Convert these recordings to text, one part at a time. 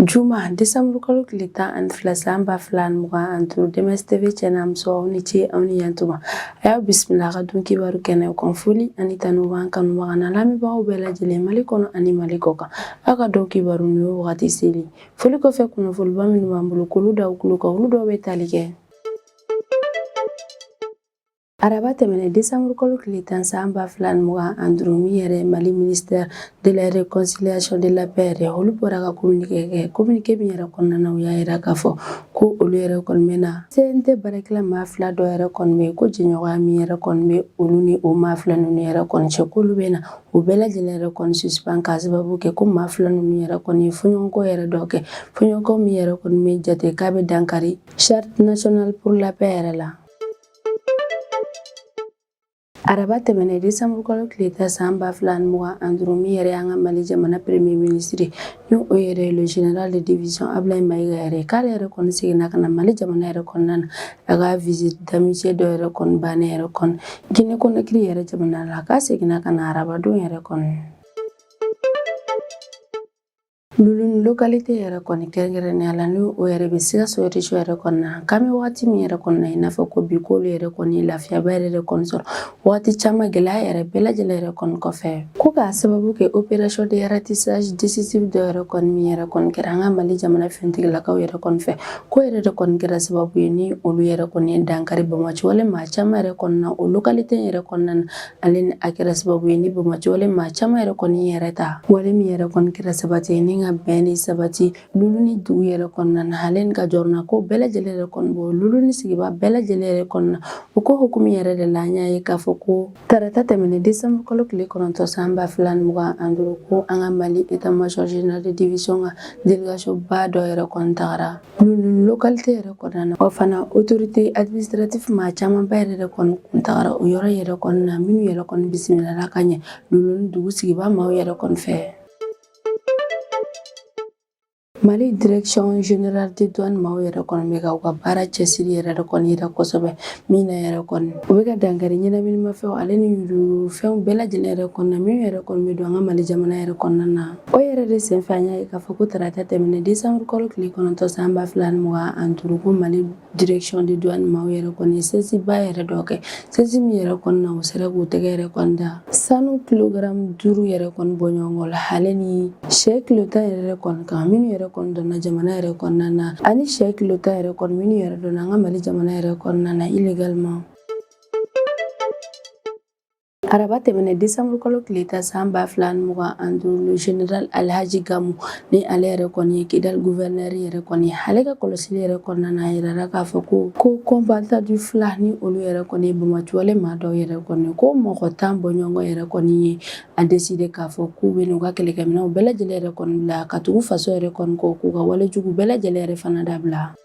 Juma desanburukalo tile 12 san 2025, DMS TV cɛ n'a muso, aw ni ce, aw ni yantuma. A y'aw bisimila a ka don kibaru kɛnɛ kan. Foli ani tanu b'an kanubaga n'a lamɛnbagaw bɛɛ lajɛlen, Mali kɔnɔ ani Mali kɔ kan. Aw ka don kibaru nin ye wagati seli. Foli kɔfɛ, kunnafoniba minnu b'an bolo k'olu da aw tulo kan, olu dɔw bɛ tali kɛ: Araba tɛmɛnen desanburukalo tile 10 san 2025, min yɛrɛ Mali ministère de la réconciliation, de la paix yɛrɛ, olu bɔra ka communiqué kɛ. Communiqué min yɛrɛ kɔnɔna na, u y'a yira k'a fɔ ko olu yɛrɛ kɔni bɛ na CNT baarakɛla maa fila dɔ yɛrɛ kɔni bɛ ko jɛɲɔgɔnya min yɛrɛ kɔni bɛ olu ni o maa fila ninnu yɛrɛ kɔni cɛ, k'olu bɛ na o bɛɛ lajɛlen yɛrɛ kɔni suspend, k'a sababu kɛ ko maa fila ninnu yɛrɛ kɔni ye fɔɲɔgɔnkɔ yɛrɛ dɔ kɛ, fɔɲɔgɔnkɔ min yɛrɛ kɔni bɛ jate k'a bɛ dankari charte nationale pour la paix yɛrɛ la. Araba tɛmɛnen desanburukalo tile 10 san 2025, min yɛrɛ y'an ka Mali jamana premier ministre, ni o yɛrɛ ye le général de division Ablaye Mayiga yɛrɛ, k'ale yɛrɛ kɔni seginna ka na Mali jamana yɛrɛ kɔnɔna na. A ka visite d'amitié dɔ yɛrɛ kɔni bannen yɛrɛ kɔni Guinée Conakry yɛrɛ jamana la, k'a seginna ka na arabadon yɛrɛ kɔni Luluni localité yɛrɛ kɔni, kɛrɛnkɛrɛnnenya la ni o yɛrɛ bɛ Sikaso région yɛrɛ kɔnɔna na, k'an bɛ wagati min yɛrɛ kɔnɔna, i n'a fɔ ko bi, k'olu yɛrɛ kɔni lafiyaba yɛrɛ de kɔni sɔrɔ wagati caman gɛlɛya yɛrɛ bɛɛ lajɛlen yɛrɛ kɔni kɔfɛ, ko k'a sababu kɛ opération de ratissage décisif dɔ yɛrɛ kɔni min yɛrɛ kɔni kɛra an ka Mali jamana finitigilakaw yɛrɛ kɔni fɛ, ko yɛrɛ de kɔni kɛra sababu ye ni olu yɛrɛ kɔni ye dankari banbaanciwale maa caman yɛrɛ kɔni na o localité yɛrɛ kɔnɔna na. Ale ni a kɛra sababu ye ni banbaanciwale maa caman yɛrɛ kɔni yɛrɛ ta wale min yɛrɛ kɔni kɛra sabati ye ni ka bɛn ni sabati Luluni dugu yɛrɛ kɔnɔna na, ale ni ka jɔrɔna ko bɛɛ lajɛlen yɛrɛ kɔni bɔ Luluni sigiba bɛɛ lajɛlen yɛrɛ kɔnɔna na. O ko hukumu yɛrɛ de la, an y'a ye k'a fɔ ko tarata tɛmɛnen desanburu kalo tile 9 san 2025, ko an ka Mali état major général de division ka délégation ba dɔ yɛrɛ kɔni tagara Luluni localité yɛrɛ kɔnɔna na. Wa fana, autorité administrative maa camanba yɛrɛ de kɔni kun tagara o yɔrɔ yɛrɛ kɔnɔna na, minnu yɛrɛ kɔni bisimilala ka ɲɛ Luluni dugu sigiba maaw yɛrɛ kɔni fɛ. Mali direction générale de douane maaw yɛrɛ kɔni bɛ ka u ka baara cɛsiri yɛrɛ de kɔni yira kosɛbɛ, min na yɛrɛ kɔni u bɛ ka dankari ɲɛnaminimafɛnw ale ni yuruguyurugufɛnw bɛɛ lajɛlen yɛrɛ kɔnɔna na, minnu yɛrɛ kɔni bɛ don an ka Mali jamana yɛrɛ kɔnɔna na. O yɛrɛ de senfɛ, an y'a ye k'a fɔ ko tarata tɛmɛnen desanburu kalo tile 9 san 2025, ko Mali direction de douane maaw yɛrɛ kɔni ye saisie ba yɛrɛ dɔ kɛ, saisie min yɛrɛ kɔni na, u sera k'u tɛgɛ yɛrɛ kɔni da sanu kilogramme 5 yɛrɛ kɔni bɔ ɲɔgɔn la, ale ni sɛ kilo 10 yɛrɛ kɔni kan, minnu yɛrɛ kɔni donna jamana yɛrɛ kɔnɔna na, ani sɛ kilo 10 yɛrɛ kɔni, minnu yɛrɛ donna an ka Mali jamana yɛrɛ kɔnɔna na illégalement. Araba tɛmɛnen desanburu kalo tile 10 san 2025, le général Alhaji Gamu, ni ale yɛrɛ kɔni ye Kidal gouverneur yɛrɛ kɔni, ale ka kɔlɔsili yɛrɛ kɔnɔna na, a yirala k'a fɔ ko combattant du FLA, ni olu yɛrɛ kɔni ye banbaanciwale maa dɔw yɛrɛ kɔni, ko mɔgɔ 10 bɔɲɔgɔn yɛrɛ kɔni ye a décidé k'a fɔ k'u bɛ n'u ka kɛlɛkɛminɛnw bɛɛ lajɛlen yɛrɛ kɔni bila ka tugu faso yɛrɛ kɔni kɔ, k'u ka walejugu bɛɛ lajɛlen yɛrɛ fana dabila.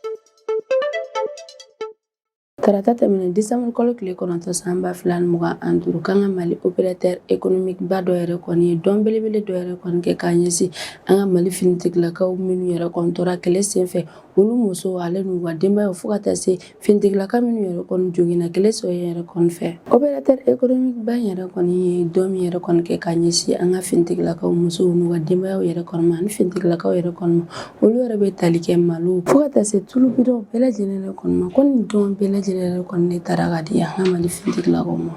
Tarata tɛmɛnen desanburu kalo tile 9 san 2025, k'an ka Mali opérateur économique ba dɔ yɛrɛ kɔni ye dɔn belebele dɔ yɛrɛ kɔni kɛ k'a ɲɛsin an ka Mali finitigilakaw minnu yɛrɛ kɔni tora kɛlɛ senfɛ, olu musow ale n'u ka denbayaw, fo ka taa se finitigilaka minnu yɛrɛ kɔni joginna kɛlɛ sen yɛrɛ kɔni fɛ. Opérateur économique ba in yɛrɛ kɔni ye dɔn min yɛrɛ kɔni kɛ k'a ɲɛsin an ka finitigilakaw musow n'u ka denbayaw yɛrɛ kɔni ma, ani finitigilakaw yɛrɛ kɔni ma, olu yɛrɛ bɛ tali kɛ malo fo ka taa se tulu bidɔn bɛɛ lajɛlen yɛrɛ kɔni ma, ko nin dɔn bɛɛ lajɛlen yɛrɛ kɔni de taara ka di an ka Mali finitigilakaw ma.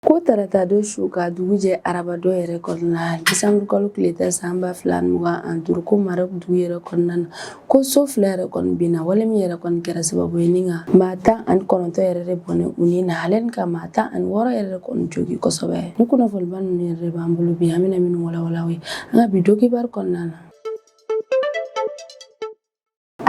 Ko tarata don su ka dugu jɛ araba dɔ yɛrɛ kɔnɔna na, desanburu kalo tile 10 san 2025, ko Maroc dugu yɛrɛ kɔnɔna na, ko so fila yɛrɛ kɔni binna, wale min yɛrɛ kɔni kɛra sababu ye ni ka maa 19 yɛrɛ de bɔnɛ u ni na, ale ni ka maa 16 yɛrɛ de kɔni jogi kosɛbɛ. Ni kunnafoniba ninnu yɛrɛ de b'an bolo bi, an bɛna minnu walawala aw ye an ka bi don kibaru kɔnɔna na.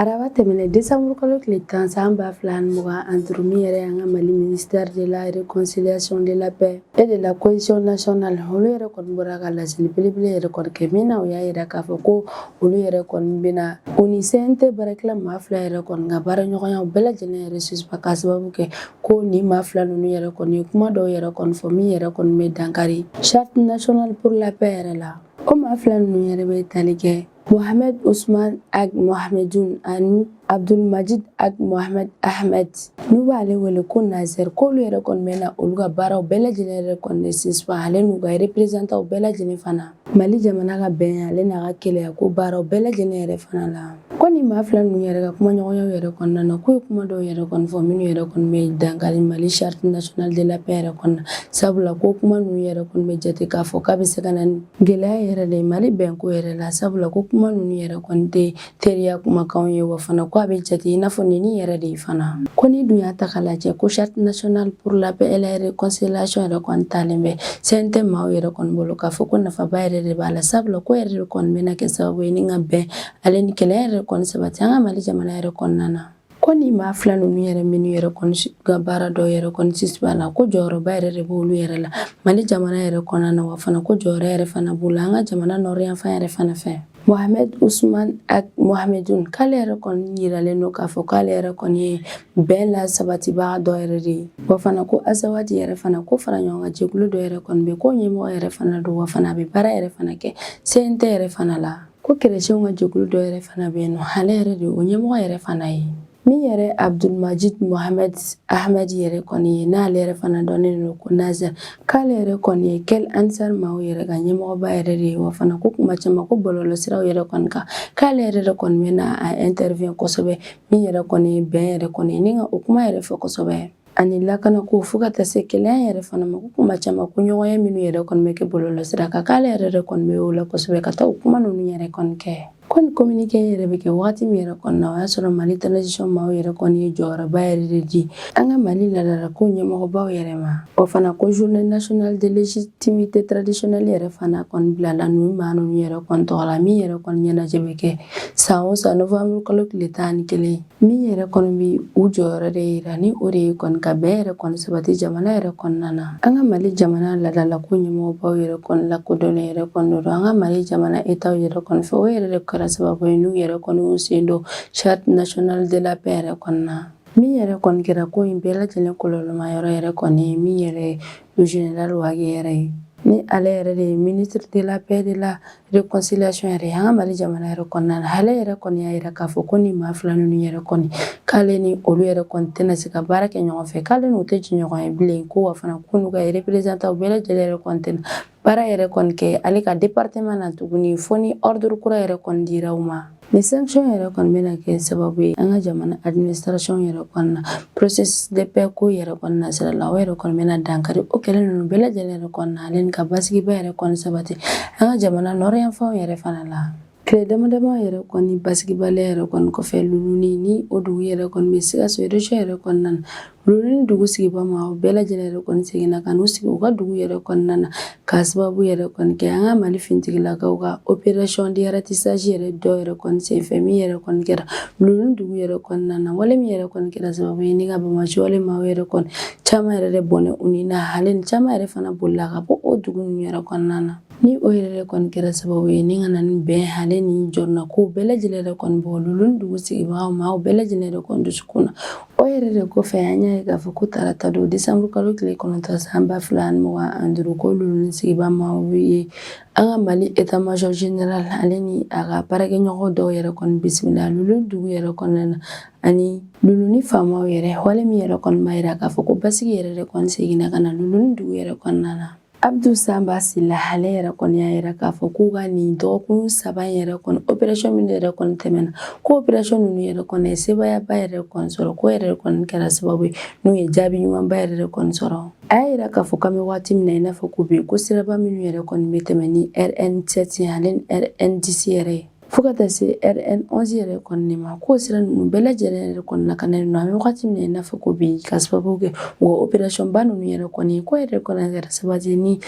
Araba tɛmɛnen desanburu kalo tile 10 san 2025, min yɛrɛ y'an ka Mali ministère de la réconciliation, de la paix et de la cohésion nationale, olu yɛrɛ kɔni bɔra ka laseli belebele yɛrɛ kɔni kɛ, min na u y'a yira k'a fɔ ko olu yɛrɛ kɔni bɛna u ni CNT baarakɛla maa fila yɛrɛ kɔni ka baara ɲɔgɔnya bɛɛ lajɛlen yɛrɛ suspend, k'a sababu kɛ ko nin maa fila ninnu yɛrɛ kɔni ye kuma dɔw yɛrɛ kɔni fɔ min yɛrɛ kɔni bɛ dankari charte nationale pour la paix yɛrɛ la. O maa fila ninnu yɛrɛ bɛ tali kɛ Mohamed Ousmane Ag Mohamedou ani Abdulmajid Ag Mohamed Ahmed, n'u b'ale wele ko Nazer, k'olu yɛrɛ kɔni bɛ na olu ka baaraw bɛɛ lajɛlen yɛrɛ kɔni de suspend, ale n'u ka représentants bɛɛ lajɛlen fana, Mali jamana ka bɛn ale n'a ka kelenya ko baaraw bɛɛ lajɛlen yɛrɛ fana la. Ko ni maa fila ninnu yɛrɛ ka kumaɲɔgɔnyaw yɛrɛ kɔnɔna na, k'u ye kuma dɔw yɛrɛ kɔni fɔ minnu yɛrɛ kɔni bɛ dankari Mali charte nationale de la paix yɛrɛ kɔnɔna, sabula ko kuma ninnu yɛrɛ kɔni bɛ jate k'a fɔ k'a bɛ se ka na ni gɛlɛya yɛrɛ de ye Mali bɛnko yɛrɛ la, sabula ko kuma ninnu yɛrɛ kɔni tɛ teriya kumakanw ye, wa fana ko a bɛ jate i n'a fɔ neni yɛrɛ de ye fana. Ko ni dun y'a ta k'a lajɛ, ko charte nationale pour la paix et la réconciliation yɛrɛ kɔni talen bɛ CNT maaw yɛrɛ kɔni bolo, k'a fɔ ko nafaba yɛrɛ de b'a la, sabula ko yɛrɛ de kɔni bɛna kɛ sababu ye ni ka bɛn ale ni kelenya yɛrɛ kɔni sabati an ka Mali jamana yɛrɛ kɔnɔna na. Ko ni maa fila ninnu yɛrɛ minnu yɛrɛ kɔni ka baara dɔw yɛrɛ kɔni suspend la, ko jɔyɔrɔba yɛrɛ de b'olu yɛrɛ la Mali jamana yɛrɛ kɔnɔna na, wa fana ko jɔyɔrɔ yɛrɛ fana b'u la an ka jamana nord yanfan yɛrɛ fana fɛ. Mohamed Ousmane Ag Mohamedou, k'ale yɛrɛ kɔni yiralen don k'a fɔ k'ale yɛrɛ kɔni ye bɛn la sabatibaga dɔ yɛrɛ de ye, wa fana ko Azawadi yɛrɛ fana ko fara ɲɔgɔn kan jɛkulu dɔ yɛrɛ kɔni bɛ, ko ɲɛmɔgɔ yɛrɛ fana don, wa fana a bɛ baara yɛrɛ fana kɛ CNT yɛrɛ fana la. Ko kerecɛnw ka jɛkulu dɔ yɛrɛ fana bɛ yen nɔ, ale yɛrɛ de o ɲɛmɔgɔ yɛrɛ fana ye. Min yɛrɛ Abdulmajid Mohamed Ahmed yɛrɛ kɔni ye, n'ale yɛrɛ fana dɔnnen don ko Nazer, k'ale yɛrɛ kɔni ye Kel Ansar maaw yɛrɛ ka ɲɛmɔgɔba yɛrɛ de ye, wa fana ko kuma caman ko bɔlɔlɔsiraw yɛrɛ kɔni kan, k'ale yɛrɛ de kɔni bɛ na a intervient kosɛbɛ, min yɛrɛ kɔni ye bɛn yɛrɛ kɔni ye ni ka o kuma yɛrɛ fɔ kosɛbɛ ani lakanako, fo ka taa se kelenya yɛrɛ fana ma. Ko kuma caman ko ɲɔgɔnye minnu yɛrɛ kɔni bɛ kɛ bɔlɔlɔsira kan, k'ale yɛrɛ de kɔni bɛ o la kosɛbɛ ka taa o kuma ninnu yɛrɛ kɔni kɛ. Ko ni communiqué yɛrɛ bɛ kɛ wagati min yɛrɛ kɔni na, o y'a sɔrɔ Mali transition maaw yɛrɛ kɔni ye jɔyɔrɔba yɛrɛ de di an ka Mali laadalako ɲɛmɔgɔbaw yɛrɛ ma. O fana ko journée nationale de légitimité traditionnelle yɛrɛ fana kɔni bilala ninnu maa ninnu yɛrɛ kɔni tɔgɔ la, min yɛrɛ kɔni ɲɛnajɛ bɛ kɛ san o san novembre kalo tile 11, min yɛrɛ kɔni bɛ u jɔyɔrɔ de yira, ni o de ye kɔni ka bɛn yɛrɛ kɔni sabati jamana yɛrɛ kɔnɔna na. An ka Mali jamana laadalako ɲɛmɔgɔbaw yɛrɛ kɔni lakodɔnnen yɛrɛ kɔni don an ka Mali jamana État yɛrɛ kɔni fɛ. O yɛrɛ de kɛra sababu ye n'u yɛrɛ kɔni y'u sen don charte nationale de la paix yɛrɛ kɔnɔna. Min yɛrɛ kɔni kɛra ko in bɛɛ lajɛlen kɔlɔlɔma yɔrɔ yɛrɛ kɔni ye min yɛrɛ ye le général Wagué yɛrɛ ye, ni ale yɛrɛ de ye ministre de la paix, de la réconciliation yɛrɛ ye an ka Mali jamana yɛrɛ kɔnɔna na. Ale yɛrɛ kɔni y'a yira k'a fɔ ko ni maa fila ninnu yɛrɛ kɔni, k'ale ni olu yɛrɛ kɔni tɛna se ka baara kɛ ɲɔgɔn fɛ, k'ale n'u tɛ jɛɲɔgɔn ye bilen, ko wa fana ko n'u ka représentants bɛɛ lajɛlen yɛrɛ kɔni tɛna baara yɛrɛ kɔni kɛ ale ka département na tuguni, fo ni ordre kura yɛrɛ kɔni dira u ma. Ni sanction yɛrɛ kɔni bɛna kɛ sababu ye an ka jamana administration yɛrɛ kɔnɔna na, processus de paix ko yɛrɛ kɔnɔna sira la, o yɛrɛ kɔni bɛna dankari o kɛlɛ ninnu bɛɛ lajɛlen yɛrɛ kɔnɔna, ale ni ka basigiba yɛrɛ kɔni sabati an ka jamana nord yanfanw yɛrɛ fana la. Tile dama dama yɛrɛ kɔni basigibaliya yɛrɛ kɔni kɔfɛ, Loulouni, ni o dugu yɛrɛ kɔni bɛ Sikaso région yɛrɛ kɔnɔna na, Loulouni dugu sigibaa maaw bɛɛ lajɛlen yɛrɛ kɔni seginna ka n'u sigi u ka dugu yɛrɛ kɔnɔna na, k'a sababu yɛrɛ kɔni kɛ an ka Mali finitigilakaw ka opération de ratissage yɛrɛ dɔ yɛrɛ kɔni senfɛ, min yɛrɛ kɔni kɛra Loulouni dugu yɛrɛ kɔnɔna na, wale min yɛrɛ kɔni kɛra sababu ye ni ka banbaanci wale maaw yɛrɛ kɔni caman yɛrɛ de bɔnɛ u ni na, ale ni caman yɛrɛ fana bolila ka bɔ o dugu ninnu yɛrɛ kɔnɔna na. Ni o yɛrɛ kɔni kɛra sababu ye ni ka na ni bɛn ale ni jɔrɔnako bɛɛ lajɛlen yɛrɛ kɔni bɔ Loulouni dugu sigibagaw maaw bɛɛ lajɛlen yɛrɛ kɔni dusukun na. O yɛrɛ de kɔfɛ, an y'a ye k'a fɔ ko tarata don décembre kalo tile 9 san 2025, ko Loulouni sigibaa maaw ye an ka Mali état major général ale ni a ka baarakɛɲɔgɔn dɔw yɛrɛ kɔni bisimila Loulouni dugu yɛrɛ kɔnɔna na, ani Loulouni faamaw yɛrɛ, wale min yɛrɛ kɔni b'a yira k'a fɔ ko basigi yɛrɛ de kɔni seginna ka na Loulouni dugu yɛrɛ kɔnɔna na. Abdou Samba Sila, ale yɛrɛ kɔni y'a yira k'a fɔ k'u ka nin dɔgɔkun 3 in yɛrɛ kɔni opération min yɛrɛ kɔni tɛmɛna, ko opération ninnu yɛrɛ kɔni ye sebaayaba yɛrɛ kɔni sɔrɔ, ko yɛrɛ kɔni kɛra sababu ye n'u ye jaabi ɲumanba yɛrɛ de kɔni sɔrɔ. A y'a yira k'a fɔ k'an bɛ waati min na i n'a fɔ ko bi, ko siraba minnu yɛrɛ kɔni bɛ tɛmɛ ni RN7 ale ni RN10 yɛrɛ ye, fo ka taa se RN11 yɛrɛ kɔni ma, k'o sira ninnu bɛɛ lajɛlen yɛrɛ kɔni lakanalen don an bɛ wagati min na i n'a fɔ ko bi, ka sababu kɛ u ka opération ba ninnu yɛrɛ kɔni ko yɛrɛ kɔni kɛra sabati ni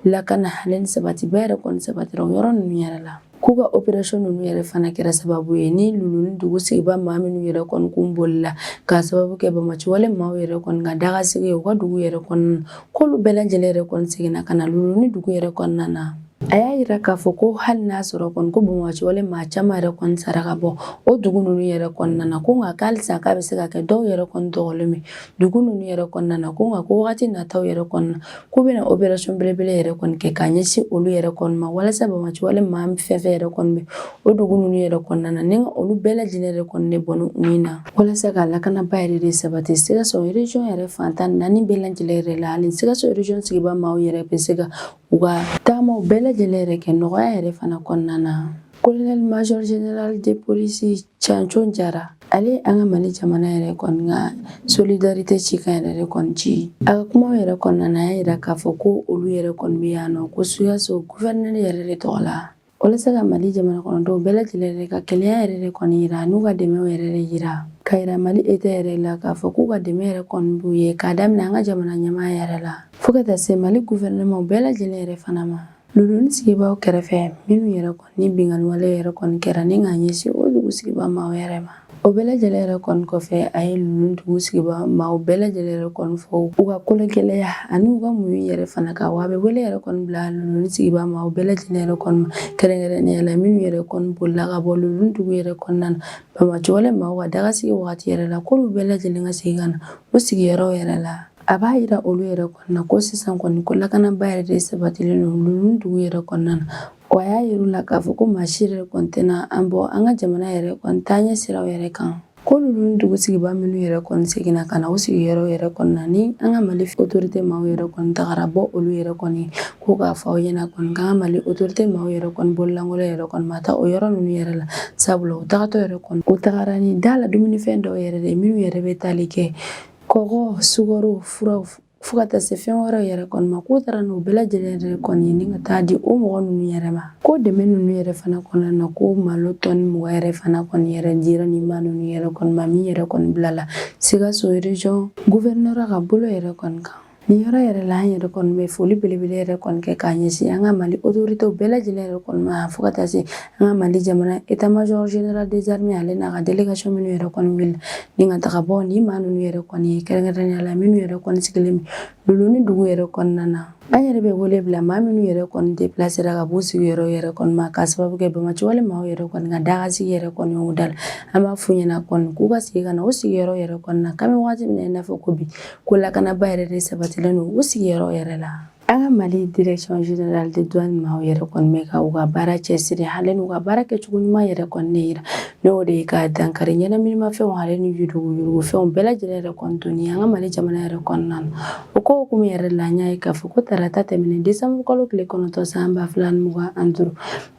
lakana ale ni sabatiba yɛrɛ kɔni sabatira o yɔrɔ ninnu yɛrɛ la. K'u ka opération ninnu yɛrɛ fana kɛra sababu ye ni Loulouni dugu sigibaa maa minnu yɛrɛ kɔni kun bolila k'a sababu kɛ banbaanci wale maaw yɛrɛ kɔni ka dagasigi ye u ka dugu yɛrɛ kɔnɔna, k'olu bɛɛ lajɛlen yɛrɛ kɔni seginna ka na Loulouni dugu yɛrɛ kɔnɔna na. A y'a yira k'a fɔ ko hali n'a sɔrɔ kɔni ko banbaganciwale maa caman yɛrɛ kɔni sara ka bɔ o dugu ninnu yɛrɛ kɔnɔna na, ko nka k'alisa k'a bɛ se ka kɛ dɔw yɛrɛ kɔni dogolen bɛ dugu ninnu yɛrɛ kɔnɔna na, ko nka ko wagati nataw yɛrɛ kɔnɔna k'u bɛna opération belebele yɛrɛ kɔni kɛ k'a ɲɛsin olu yɛrɛ kɔni ma, walasa banbaganciwale maa fɛn fɛn yɛrɛ kɔni bɛ o dugu ninnu yɛrɛ kɔnɔna na, ni ka olu bɛɛ lajɛlen yɛrɛ kɔni de bɔ u ni na, walasa ka lakanaba yɛrɛ de sabati Sikaso région yɛrɛ fan 14 bɛɛ lajɛlen yɛrɛ la. Hali Sikaso région sigiba maaw yɛrɛ bɛ se ka u ka taamaw bɛɛ lajɛlen yɛrɛ kɛ nɔgɔya yɛrɛ fana kɔnɔna na. Colonel major général de police Canco Jara, ale an ka Mali jamana yɛrɛ kɔni ka solidarité cikan yɛrɛ de kɔni ci. A ka kumaw yɛrɛ kɔnɔna na, a y'a yira k'a fɔ ko olu yɛrɛ kɔni bɛ yan nɔ ko Sikaso gouverneur yɛrɛ de tɔgɔ la, walasa ka Mali jamana kɔnɔdenw bɛɛ lajɛlen yɛrɛ ka kelenya yɛrɛ de kɔni yira, n'u ka dɛmɛw yɛrɛ de yira, ka yira Mali État yɛrɛ la k'a fɔ k'u ka dɛmɛ yɛrɛ kɔni b'u ye, k'a daminɛ an ka jamana ɲɛmaa yɛrɛ la fo ka taa se Mali gouvernement bɛɛ lajɛlen yɛrɛ fana ma. Luluni sigibaaw kɛrɛfɛ minnu yɛrɛ kɔni binkanniwale yɛrɛ kɔni kɛra ni k'a ɲɛsin o dugu sigibaa maaw yɛrɛ ma, o bɛɛ lajɛlen yɛrɛ kɔni kɔfɛ, a ye Luluni dugu sigibaa maaw bɛɛ lajɛlen yɛrɛ kɔni fo u ka kologɛlɛya ani u ka muɲu yɛrɛ fana kan. Wa a bɛ wele yɛrɛ kɔni bila Luluni sigibaa maaw bɛɛ lajɛlen yɛrɛ kɔni ma, kɛrɛnkɛrɛnnenya la minnu yɛrɛ kɔni bolila ka bɔ Luluni dugu yɛrɛ kɔnɔna na banbaganciwale maaw ka dagasigi wagati yɛrɛ la, k'olu bɛɛ lajɛlen ka segin ka na u sigiyɔrɔw yɛrɛ la. A b'a yira olu yɛrɛ kɔni na ko sisan kɔni ko lakanaba yɛrɛ de sabatilen don Luluni dugu yɛrɛ kɔnɔna na. Wa a y'a yir'u la k'a fɔ ko maa si yɛrɛ kɔni tɛna an bɔ an ka jamana yɛrɛ kɔni taaɲɛ siraw yɛrɛ kan. Ko Luluni dugu sigibaa minnu yɛrɛ kɔni seginna ka na u sigiyɔrɔ yɛrɛ kɔnɔna, ni an ka Mali autorité maaw yɛrɛ kɔni tagara bɔ olu yɛrɛ kɔni, ko k'a fɔ aw ɲɛna kɔni k'an ka Mali autorité maaw yɛrɛ kɔni bololankolon yɛrɛ kɔni ma taa o yɔrɔ ninnu yɛrɛ la, sabula u tagatɔ yɛrɛ kɔni u tagara ni da la dumunifɛn dɔw yɛrɛ de minnu yɛrɛ bɛ tali kɛ kɔgɔ, sukaro, furaw, fo ka taa se fɛn wɛrɛw yɛrɛ kɔni ma, k'u taara n'o bɛɛ lajɛlen yɛrɛ kɔni ye ni ka taa di o mɔgɔ ninnu yɛrɛ ma. Ko dɛmɛ ninnu yɛrɛ fana kɔnɔna na, ko malo tɔni 20 yɛrɛ fana kɔni yɛrɛ dira nin maa ninnu yɛrɛ kɔni ma, min yɛrɛ kɔni bilala Sikaso région gouverneur ka bolo yɛrɛ kɔni kan. Nin yɔrɔ yɛrɛ la, an yɛrɛ kɔni bɛ foli belebele yɛrɛ kɔni kɛ k'a ɲɛsin an ka Mali autorités bɛɛ lajɛlen yɛrɛ kɔni ma, fo ka taa se an ka Mali jamana état major général des armées, ale n'a ka délégation minnu yɛrɛ kɔni wuli ni ka taga bɔ nin maa ninnu yɛrɛ kɔni ye, kɛrɛnkɛrɛnnenya la minnu yɛrɛ kɔni sigilen bɛ Luluni dugu yɛrɛ kɔnɔna na. An yɛrɛ bɛ wele bila maa minnu yɛrɛ kɔni déplacera ka b'u sigiyɔrɔ yɛrɛ kɔni ma k'a sababu kɛ banbaganciwale maaw yɛrɛ kɔni ka dagasigi yɛrɛ kɔni o da la, an b'a f'u ɲɛna kɔni k'u ka segin ka na u sigiyɔrɔ yɛrɛ kɔni na. K'an bɛ waati min na i n'a fɔ ko bi, ko lakanaba yɛrɛ de sabatilen don u sigiyɔrɔ yɛrɛ la. An ka Mali direction générale de douane maaw yɛrɛ kɔni bɛ ka u ka baara cɛsiri hali n'u ka baara kɛcogo ɲuman yɛrɛ kɔni de yira, n'o de ye ka dankari ɲɛnaminimafɛnw ale ni yuruguyurugufɛnw bɛɛ lajɛlen yɛrɛ kɔni donni an ka Mali jamana yɛrɛ kɔnɔna na. O ko hukumu yɛrɛ la, an y'a ye k'a fɔ ko tarata tɛmɛnen décembre kalo tile 9 san 2025,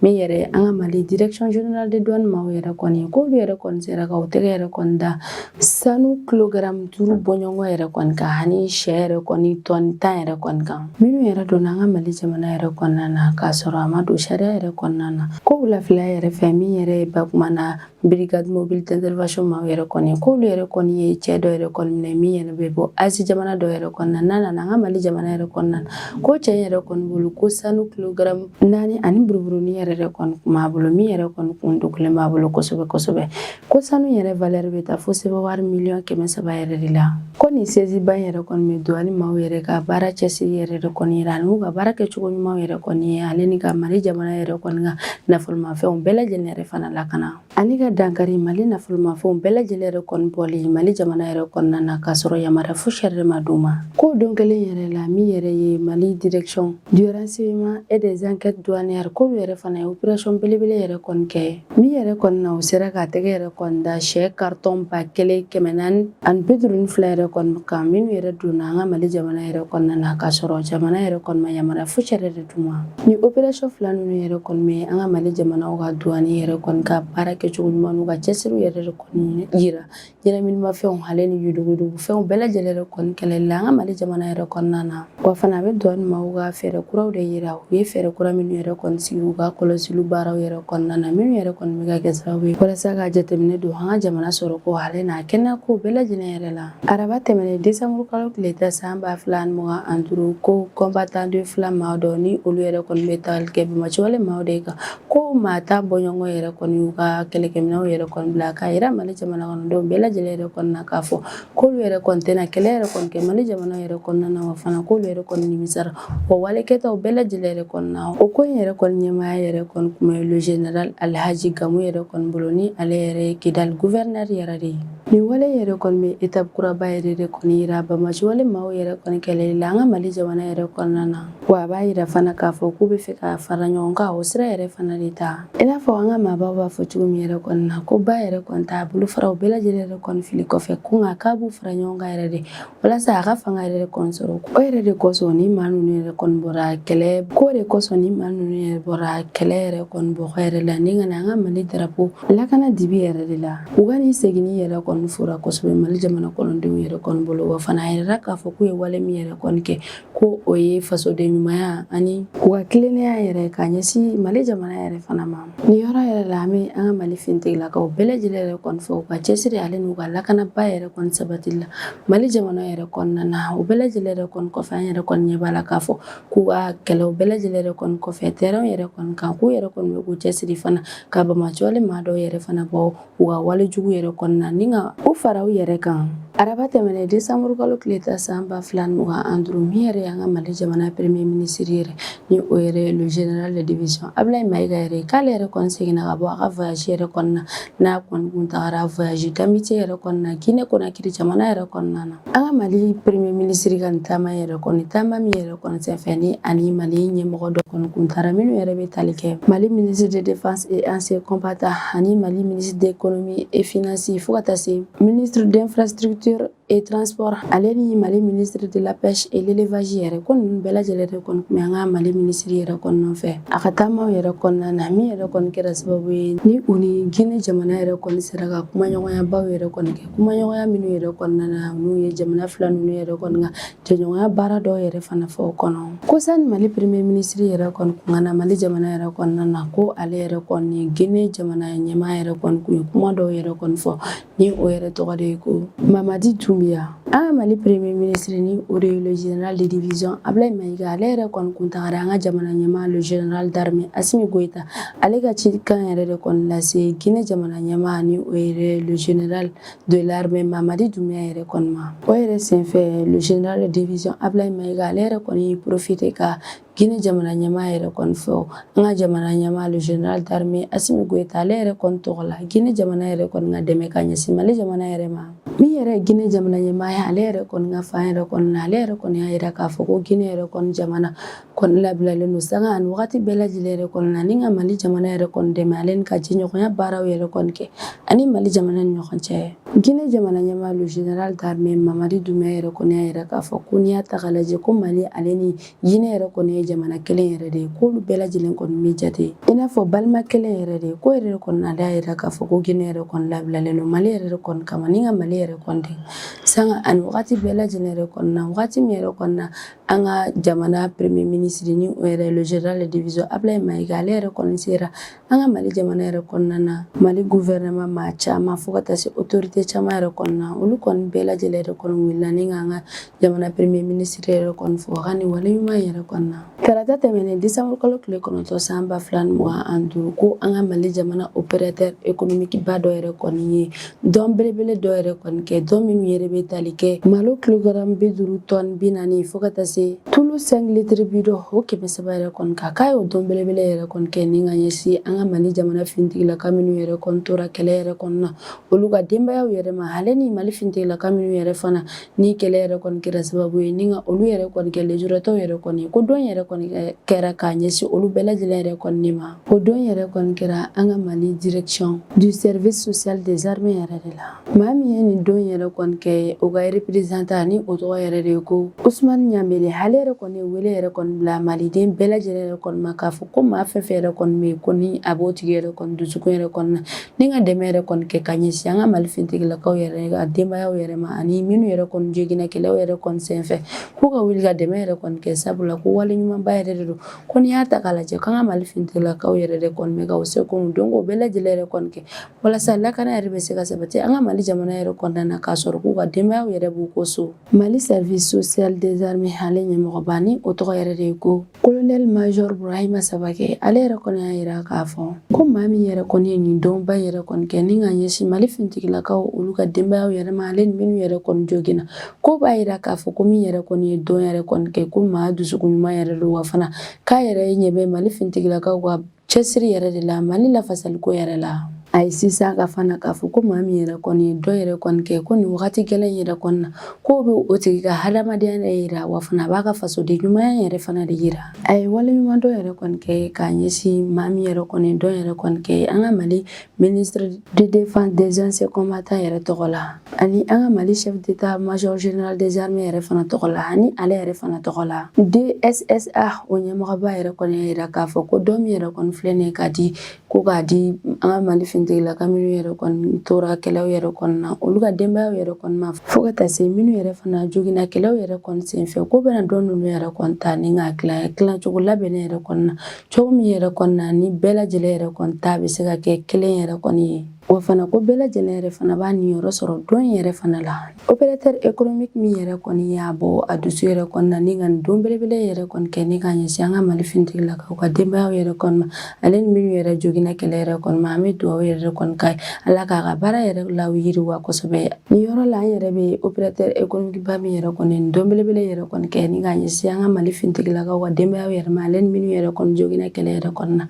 min yɛrɛ an ka Mali direction générale de douane maaw yɛrɛ kɔni, k'olu yɛrɛ kɔni sera ka u tɛgɛ yɛrɛ kɔni da sanu kilogramme 5 bɔɲɔgɔn yɛrɛ kɔni kan ani sɛ yɛrɛ kɔni tɔni 10 yɛrɛ kɔni kan, minnu yɛrɛ donna an ka Mali jamana yɛrɛ kɔnɔna na k'a sɔrɔ a ma don sariya yɛrɛ kɔnɔna na. Ko wulafɛla yɛrɛ fɛ, min yɛrɛ ye Bakumana brigade mobile d'intervention maaw yɛrɛ kɔni, k'olu yɛrɛ kɔni ye cɛ dɔ yɛrɛ kɔni minɛ min yɛrɛ bɛ bɔ Asie jamana dɔ yɛrɛ kɔnɔna n'a nana an ka Mali jamana yɛrɛ kɔnɔna na. Ko cɛ yɛrɛ kɔni bolo ko sanu kilogramme 4 ani buruburunin yɛrɛ de kɔni kun b'a bolo, min yɛrɛ kɔni kun dogolen b'a bolo kosɛbɛ kosɛbɛ. Ko sanu yɛrɛ valeur bɛ taa fo sefa wari miliyɔn 300 yɛrɛ de la. Ko nin saisie ba yɛrɛ kɔni bɛ douane maaw yɛrɛ ka baara cɛsiri yɛrɛ de kɔni yira, ani ka baara kɛcogo ɲuman yɛrɛ kɔni ye, ale ni ka Mali jamana yɛrɛ kɔni ka nafolomafɛnw bɛɛ lajɛlen yɛrɛ fana lakana, ani ka dankari Mali nafolomafɛnw bɛɛ lajɛlen yɛrɛ kɔni bɔli Mali jamana yɛrɛ kɔnɔna na k'a sɔrɔ yamaruya fosi yɛrɛ ma d'u ma. Ko don kelen yɛrɛ la, min yɛrɛ ye Mali direction du renseignement et des enquêtes douanières, k'olu yɛrɛ fana ye opération belebele yɛrɛ kɔni kɛ, min yɛrɛ kɔni na u sera k'a tɛgɛ yɛrɛ kɔni da sɛ carton 1452 yɛrɛ kɔni kan, minnu yɛrɛ donna an ka Mali jamana yɛrɛ kɔnɔna na k'a sɔrɔ jamana yɛrɛ kɔni ma yamaruya fosi yɛrɛ de d'u ma. Ni opération fila ninnu yɛrɛ kɔni bɛ an ka Mali jamanaw ka douane yɛrɛ kɔni ka baara kɛcogo ɲuman n'u ka cɛsiriw yɛrɛ de kɔni yira ɲɛnaminimafɛnw ale ni yuruguyurugufɛnw bɛɛ lajɛlen yɛrɛ kɔni kɛlɛli la an ka Mali jamana yɛrɛ kɔnɔna na. Wa fana a bɛ douane maaw ka fɛɛrɛ kuraw de yira, u ye fɛɛrɛ kura minnu yɛrɛ kɔni sigi u ka kɔlɔsiliw baaraw yɛrɛ kɔnɔna na, minnu yɛrɛ kɔni bɛ ka kɛ sababu ye walasa ka jateminɛ don an ka jamana sɔrɔ ko ale n'a kɛnɛya ko bɛɛ lajɛlen yɛrɛ la. Araba tɛmɛnen décembre kalo tile 10 san 2025, ko combattant de FLA maa dɔ ni olu yɛrɛ kɔni bɛ tagali kɛ banbaganciwale maaw de kan, ko maa 10 bɔɲɔgɔn yɛrɛ kɔni y'u ka kɛlɛkɛminɛnw yɛrɛ kɔni bila, k'a yira Mali jamana kɔnɔdenw bɛɛ lajɛlen yɛrɛ kɔni na k'a fɔ k'olu yɛrɛ kɔni tɛna kɛlɛ yɛrɛ kɔni kɛ Mali jamana yɛrɛ kɔnɔna na, wa fana k'olu yɛrɛ kɔni nimisara wa wale kɛtaw bɛɛ lajɛlen yɛrɛ kɔni na. O ko in yɛrɛ kɔni ɲɛmaaya yɛrɛ kɔni kun bɛ le général Alhaji Gamu yɛrɛ kɔni bolo, ni ale yɛrɛ ye Kidali gouverneur yɛrɛ de ye. Nin wale yɛrɛ kɔni bɛ étape kuraba yɛrɛ de kɔni yira banbaanci wale maaw yɛrɛ kɔni kɛlɛli la an ka Mali jamana yɛrɛ kɔnɔna na, wa a b'a yira fana k'a fɔ k'u bɛ fɛ ka fara ɲɔgɔn kan o sira yɛrɛ fana de ta. I n'a fɔ an ka maabaw b'a fɔ cogo min yɛrɛ kɔni na, ko ba yɛrɛ kɔni t'a bolofaraw bɛɛ lajɛlen yɛrɛ kɔni fili kɔfɛ, ko nka k'a b'u fara ɲɔgɔn kan yɛrɛ de walasa a ka fanga yɛrɛ kɔni sɔrɔ. O yɛrɛ de kosɔn ni maa ninnu yɛrɛ kɔni bɔra kɛlɛ ko de kosɔn ni maa ninnu yɛrɛ bɔra kɛlɛ yɛrɛ kɔni bɔgɔ yɛrɛ la ni ka na an ka Mali darapo lakana dibi yɛrɛ de la. U ka nin seginni yɛrɛ kɔni fora kosɛbɛ Mali jamana kɔnɔdenw yɛrɛ kɔni bolo, wa fana a yirala k'a fɔ k'u ye wale min yɛrɛ kɔni kɛ, ko o ye fasoden ɲumanya ani u ka tilennenya yɛrɛ ka ɲɛsin Mali jamana yɛrɛ fana ma. Nin yɔrɔ yɛrɛ la, an bɛ an ka Mali finitigilakaw bɛɛ lajɛlen yɛrɛ kɔni fo u ka cɛsiri ale n'u ka lakanaba yɛrɛ kɔni sabatili la Mali jamana yɛrɛ kɔnɔna na. O bɛɛ lajɛlen yɛrɛ kɔni kɔfɛ, an yɛrɛ kɔni ɲɛ b'a la k'a fɔ k'u ka kɛlɛw bɛɛ lajɛlen yɛrɛ kɔni kɔfɛ terrain yɛrɛ kɔni kan, k'u yɛrɛ kɔni bɛ k'u cɛsiri fana ka banbaanci wale maa dɔw yɛrɛ fana bɔ u ka wale jugu yɛrɛ kɔnɔna ni ka u fara u yɛrɛ kan. Araba tɛmɛnen desanburu kalo tile 10 san 2025, min yɛrɛ y'an ka Mali jamana premier ministre yɛrɛ, ni o yɛrɛ ye le général de division Ablaye Mayiga yɛrɛ, k'ale yɛrɛ kɔni seginna ka bɔ a ka voyage yɛrɛ kɔnɔna n'a kɔni kun tagara voyage d'amitié yɛrɛ kɔnɔna Guinée Conakry jamana yɛrɛ kɔnɔna na. An ka Mali premier ministre ka nin taama yɛrɛ kɔni, taama min yɛrɛ kɔni senfɛ ni ani Mali ɲɛmɔgɔ dɔ kɔni kun taara, minnu yɛrɛ bɛ tali kɛ Mali ministre de défense et ancien combattant ani Mali ministre d'économie et finance, fo ka taa se ministre d'infrastructure et transport, ale ni Mali ministre de la pêche et l'élevage yɛrɛ, ko ninnu bɛɛ lajɛlen de kɔni tun bɛ an ka Mali ministre yɛrɛ kɔni nɔfɛ a ka taamaw yɛrɛ kɔnɔna na, min yɛrɛ kɔni kɛra sababu ye ni u ni Guinée jamana yɛrɛ kɔni sera ka kumaɲɔgɔnyabaw yɛrɛ kɔni kɛ, kumaɲɔgɔnya minnu yɛrɛ kɔnɔna na n'u ye jamana fila ninnu yɛrɛ kɔni ka jɛɲɔgɔnya baara dɔw yɛrɛ fana fɔ o kɔnɔ. Ko sani Mali premier ministre yɛrɛ kɔni kun ka na Mali jamana yɛrɛ kɔnɔna na, ko ale yɛrɛ kɔni Guinée jamana ɲɛmaa yɛrɛ kɔni kun ye kuma dɔw yɛrɛ kɔni fɔ, ni o yɛrɛ tɔgɔ de ye ko Mamadi Doumbouya. An ka Mali premier ministre, ni o de ye le général de division Ablaye Mayiga, ale yɛrɛ kɔni kun tagara an ka jamana ɲɛmaa le général d'armée Assimi Goïta, ale ka cikan yɛrɛ de kɔni lase Guinée jamana ɲɛmaa, ni o yɛrɛ le général de l'armée Mamadi Doumbouya yɛrɛ kɔni ma. O yɛrɛ senfɛ, le général de division Ablaye Mayiga, ale yɛrɛ kɔni profité ka Guinée jamana ɲɛmaa yɛrɛ kɔni fɔ an ka jamana ɲɛmaa le général d'armée Assimi Goïta, ale yɛrɛ kɔni tɔgɔ la, Guinée jamana yɛrɛ kɔni ka dɛmɛ ka ɲɛsin Mali jamana yɛrɛ ma. Min yɛrɛ ye Guinée jamana ɲɛmaa ye, ale yɛrɛ kɔni ka fan yɛrɛ kɔni na, ale yɛrɛ kɔni y'a yira k'a fɔ ko Guinée yɛrɛ kɔni jamana kɔni labilalen don sanga ani wagati bɛɛ lajɛlen yɛrɛ kɔni na ni ka Mali jamana yɛrɛ kɔni dɛmɛ, ale ni ka jɛɲɔgɔnya baaraw yɛrɛ kɔni kɛ ani Mali jamana ni ɲɔgɔn cɛ. Guinée jamana ɲɛmaa le général d'armée Mamadi Doumbouya yɛrɛ kɔni y'a yira k'a fɔ ko n'i y'a ta k'a lajɛ, ko Mali ale ni Guinée yɛrɛ kɔni ye jamana kelen yɛrɛ de ye, k'olu bɛɛ lajɛlen kɔni bɛ jate i n'a fɔ balima kelen yɛrɛ de ye. Ko yɛrɛ kɔni ale y'a yira k'a fɔ ko Guinée yɛrɛ kɔni labilalen don Mali yɛrɛ de kɔni kama ni ka Mali yɛrɛ kɔni dɛmɛ sanga ani wagati bɛɛ lajɛlen yɛrɛ kɔni na. Wagati min yɛrɛ kɔni na an ka jamana premier ministre, ni o yɛrɛ le général de division Ablaye Mayiga, ale yɛrɛ kɔni sera an ka Mali jamana yɛrɛ kɔnɔna na, Mali gouvernement maa caman fo ka taa se autorité caman yɛrɛ kɔnɔna na, olu kɔni bɛɛ lajɛlen yɛrɛ kɔni wulila ni k'an ka jamana premier ministre yɛrɛ kɔni fo a ka nin wale ɲuman yɛrɛ kɔni na. Tarata tɛmɛnen décembre kalo tile 9 san 2025, ko an ka Mali jamana opérateur économique ba dɔ yɛrɛ kɔni ye don belebele dɔ yɛrɛ kɔni kɛ, don minnu yɛrɛ bɛ tali kɛ malo kilogramme 50 tonne 40 fo ka taa se tulu 5 litres bidon o 300 yɛrɛ kɔni kan, k'a y'o don belebele yɛrɛ kɔni kɛ ni ka ɲɛsin an ka Mali jamana finitigilaka minnu yɛrɛ kɔni tora kɛlɛ yɛrɛ kɔni na, olu ka denbayaw yɛrɛ ma, ale ni Mali finitigilaka minnu yɛrɛ fana ni kɛlɛ yɛrɛ kɔni kɛra sababu ye ni ka olu yɛrɛ kɔni kɛ lujuratɔw yɛrɛ kɔni, ko don yɛrɛ kɔni kɛra k'a ɲɛsin olu bɛɛ lajɛlen yɛrɛ kɔni ma. O don yɛrɛ kɔni kɛra an ka Mali direction du service social des armées yɛrɛ de la. Maa min ye nin don yɛrɛ kɔni kɛ, o ka représentant, ni o tɔgɔ yɛrɛ de ye ko Usumani Ɲanbele, ale yɛrɛ kɔni ye wele yɛrɛ kɔni bila maliden bɛɛ lajɛlen yɛrɛ kɔni ma k'a fɔ ko maa fɛn fɛn yɛrɛ kɔni bɛ yen, ko ni a b'o tigi yɛrɛ kɔni dusukun yɛrɛ kɔni na ni ka dɛmɛ yɛrɛ kɔni kɛ ka ɲɛsin an ka Mali finitigilakaw yɛrɛ ka denbayaw yɛrɛ ma, ani minnu yɛrɛ kɔni joginna kɛlɛw yɛrɛ kɔni senfɛ, k'u ka wuli ka dɛmɛ yɛrɛ kɔni kɛ, sabula ko wale ɲumanba yɛrɛ de don. Ko n'i y'a ta k'a lajɛ, k'an ka Mali finitigilakaw yɛrɛ de kɔni bɛ ka u seko n'u dɔnko bɛɛ lajɛlen yɛrɛ kɔni kɛ walasa lakana yɛrɛ bɛ se ka sabati an ka Mali jamana yɛrɛ kɔnɔna na, k'a sɔrɔ k'u ka denbayaw yɛrɛ yɛrɛ b'u ko so. Mali service social des armées ale ɲɛmɔgɔba ni o tɔgɔ yɛrɛ de ye ko colonel major Burahima Sabakɛ, ale yɛrɛ kɔni y'a yira k'a fɔ ko maa min yɛrɛ kɔni ye nin donba yɛrɛ kɔni kɛ ni ka ɲɛsin Mali finitigilakaw olu ka denbayaw yɛrɛ ma, ale ni minnu yɛrɛ kɔni joginna, ko b'a yira k'a fɔ ko min yɛrɛ kɔni ye don yɛrɛ kɔni kɛ, ko maa dusukun ɲuman yɛrɛ don, wa fana k'a yɛrɛ ɲɛ bɛ Mali finitigilakaw ka cɛsiri yɛrɛ de la Mali lafasaliko yɛrɛ la. A ye sinsin ka fana k'a fɔ ko maa min yɛrɛ kɔni ye don yɛrɛ kɔni kɛ, ko nin wagati gɛlɛn yɛrɛ kɔni na, k'o bɛ o tigi ka hadamadenya yɛrɛ yira, wa fana a b'a ka fasoden ɲumanya yɛrɛ fana de yira. A ye waleɲumandɔn yɛrɛ kɔni kɛ k'a ɲɛsin maa min yɛrɛ kɔni ye don yɛrɛ kɔni kɛ, an ka Mali ministre de défense des anciens combattants yɛrɛ tɔgɔ la, ani an ka Mali chef d'état major général des armées yɛrɛ fana tɔgɔ la, ani ale yɛrɛ fana tɔgɔ la. DSSA o ɲɛmɔgɔba yɛrɛ kɔni y'a yira k'a fɔ ko don min yɛrɛ kɔni filɛ nin ye ka di, ko k'a di an ka Mali finitigilaka minnu yɛrɛ kɔni tora kɛlɛw yɛrɛ kɔni na, olu ka denbayaw yɛrɛ kɔni ma, fo ka taa se minnu yɛrɛ fana joginna kɛlɛw yɛrɛ kɔni senfɛ, ko bɛna don ninnu yɛrɛ kɔni ta ni k'a tila tilacogo labɛnnen yɛrɛ kɔni na, cogo min yɛrɛ kɔni na ni bɛɛ lajɛlen yɛrɛ kɔni ta bɛ se ka kɛ kelen yɛrɛ kɔni ye, wa fana ko bɛɛ lajɛlen yɛrɛ fana b'a niyɔrɔ sɔrɔ don yɛrɛ fana la. Opérateur économique min yɛrɛ kɔni y'a bɔ a dusu yɛrɛ kɔni na ni ka nin don belebele yɛrɛ kɔni kɛ ni ka ɲɛsin an ka Mali finitigilakaw ka denbayaw yɛrɛ kɔni ma, ale ni minnu yɛrɛ joginna kɛlɛ yɛrɛ kɔni ma, an bɛ dugawu yɛrɛ kɔni k'a ye, Ala k'a ka baara yɛrɛ la yiriwa kosɛbɛ. Nin yɔrɔ la, an yɛrɛ bɛ opérateur économique ba min yɛrɛ kɔni nin don belebele yɛrɛ kɔni kɛ ni ka ɲɛsin an ka Mali finitigilakaw ka denbayaw yɛrɛ ma, ale ni minnu yɛrɛ kɔni joginna kɛlɛ yɛrɛ kɔni na,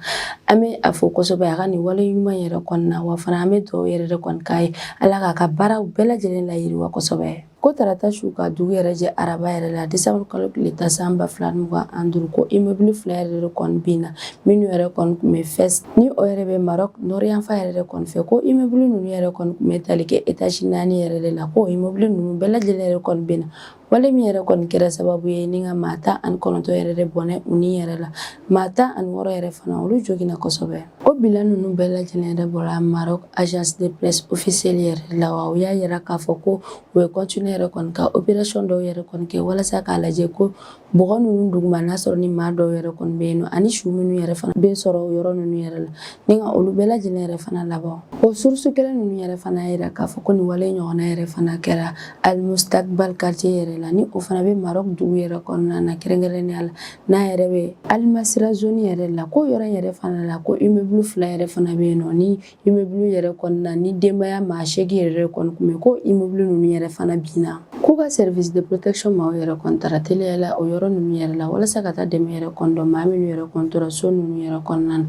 an bɛ a fo kosɛbɛ a ka nin wale ɲuman yɛrɛ kɔni na, wa fana an bɛ dugawu yɛrɛ de kɔni k'a ye, Ala k'a ka baaraw bɛɛ lajɛlen layiriwa kosɛbɛ. Ko tarata su ka dugu yɛrɛ jɛ araba yɛrɛ la, décembre kalo tile 10 san 2025, ko immeuble fila yɛrɛ de kɔni binna, minnu yɛrɛ kɔni tun bɛ Fès ni o yɛrɛ bɛ Maroc nord yanfan yɛrɛ de kɔni fɛ. Ko immeuble ninnu yɛrɛ kɔni tun bɛ tali kɛ étage 4 yɛrɛ de la. Ko immeuble ninnu bɛɛ lajɛlen yɛrɛ kɔni binna, wale min yɛrɛ kɔni kɛra sababu ye ni ka maa 19 yɛrɛ de bɔnɛ u ni yɛrɛ la, maa 16 yɛrɛ fana olu joginna kosɛbɛ. O bilan ninnu bɛɛ lajɛlen yɛrɛ bɔra Maroc agence de presse officielle yɛrɛ la, wa u y'a yira k'a fɔ ko u ye continuer yɛrɛ kɔni ka opération dɔw yɛrɛ kɔni kɛ walasa k'a lajɛ ko bɔgɔ ninnu duguma n'a sɔrɔ ni maa dɔw yɛrɛ kɔni bɛ yen nɔ, ani su minnu yɛrɛ fana bɛ sɔrɔ o yɔrɔ ninnu yɛrɛ la, ni ka olu bɛɛ lajɛlen yɛrɛ fana labɔ. O source kelen ninnu yɛrɛ fana y'a yira k'a fɔ ko nin wale ɲɔgɔnna yɛrɛ fana kɛra Al Mustakbal quartier yɛrɛ la, ni o fana bɛ Maroc dugu yɛrɛ kɔnɔna na, kɛrɛnkɛrɛnnenya la n'a yɛrɛ bɛ Al Masira zone yɛrɛ la. Ko yɔrɔ yɛrɛ fana la, ko immeuble fila yɛrɛ fana bɛ yen nɔ, ni immeuble yɛrɛ kɔnɔna ni denbaya maa 8 yɛrɛ kɔni tun bɛ, ko immeuble ninnu yɛrɛ fana binna. K'u ka service de protection maaw yɛrɛ kɔni taara teliya la o yɔrɔ ninnu yɛrɛ la walasa ka taa dɛmɛ yɛrɛ kɔni dɔn maa minnu yɛrɛ kɔni tora so ninnu yɛrɛ kɔnɔna na,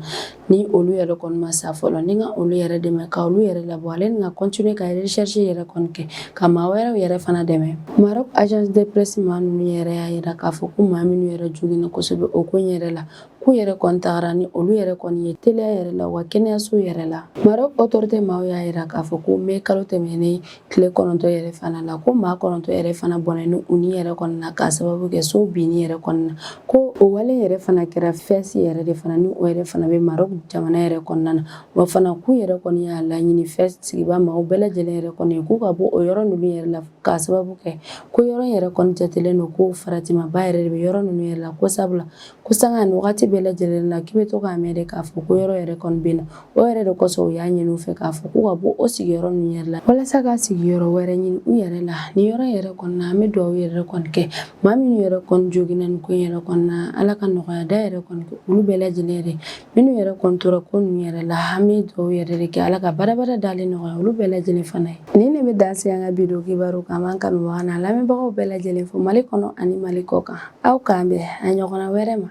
ni olu yɛrɛ kɔni ma sa fɔlɔ, ni ka olu yɛrɛ dɛmɛ ka olu yɛrɛ labɔ, ale ni ka continuer ka recherche yɛrɛ kɔni kɛ ka maa wɛrɛw yɛrɛ fana dɛmɛ. Maroc agence de presse maa ninnu yɛrɛ y'a yira k'a fɔ ko maa minnu yɛrɛ joginna kosɛbɛ o ko in yɛrɛ la, k'u yɛrɛ kɔni tagara ni olu yɛrɛ kɔni ye teliya yɛrɛ la wa kɛnɛyaso yɛrɛ la. Maroc autorité maaw y'a yira k'a fɔ ko mai kalo tɛmɛnen tile 9 yɛrɛ fana la, ko maa 9 yɛrɛ fana bɔnɛ ni u ni yɛrɛ kɔni na k'a sababu kɛ so binni yɛrɛ kɔni na. Ko o wale yɛrɛ fana kɛra Fès yɛrɛ de fana, ni o yɛrɛ fana bɛ Maroc jamana yɛrɛ kɔnɔna na, wa fana k'u yɛrɛ kɔni y'a laɲini Fès sigiba maaw bɛɛ lajɛlen yɛrɛ kɔni ye k'u ka bɔ o yɔrɔ ninnu yɛrɛ la, k'a sababu kɛ ko yɔrɔ yɛrɛ kɔni jatelen don ko faratimaba yɛrɛ de bɛ yɔrɔ ninnu yɛrɛ la, ko sabula ko sanga ni wagati bɛɛ lajɛlen na k'i bɛ to k'a mɛn de k'a fɔ ko yɔrɔ yɛrɛ kɔni bɛ na. O yɛrɛ de kosɔn u y'a ɲini u fɛ k'a fɔ k'u ka bɔ o sigiyɔrɔ ninnu yɛrɛ la walasa ka sigiyɔrɔ wɛrɛ ɲini u yɛrɛ la. Nin yɔrɔ yɛrɛ kɔni na, an bɛ dugawu yɛrɛ kɔni kɛ maa minnu yɛrɛ kɔni joginna nin ko in yɛrɛ kɔni na, Ala ka nɔgɔya da yɛrɛ kɔni kɛ olu bɛɛ lajɛlen yɛrɛ. Minnu yɛrɛ kɔni tora ko ninnu yɛrɛ la, an bɛ dugawu yɛrɛ de kɛ, Ala ka badabada dalen nɔgɔya olu bɛɛ lajɛlen fana ye. Nin de bɛ dan sigi an ka bi don kibaru kan. An b'an kanubaga n'a lamɛnbagaw bɛɛ lajɛlen fo Mali kɔnɔ ani Mali kɔ kan. Aw k'an bɛn a ɲɔgɔnna wɛrɛ ma.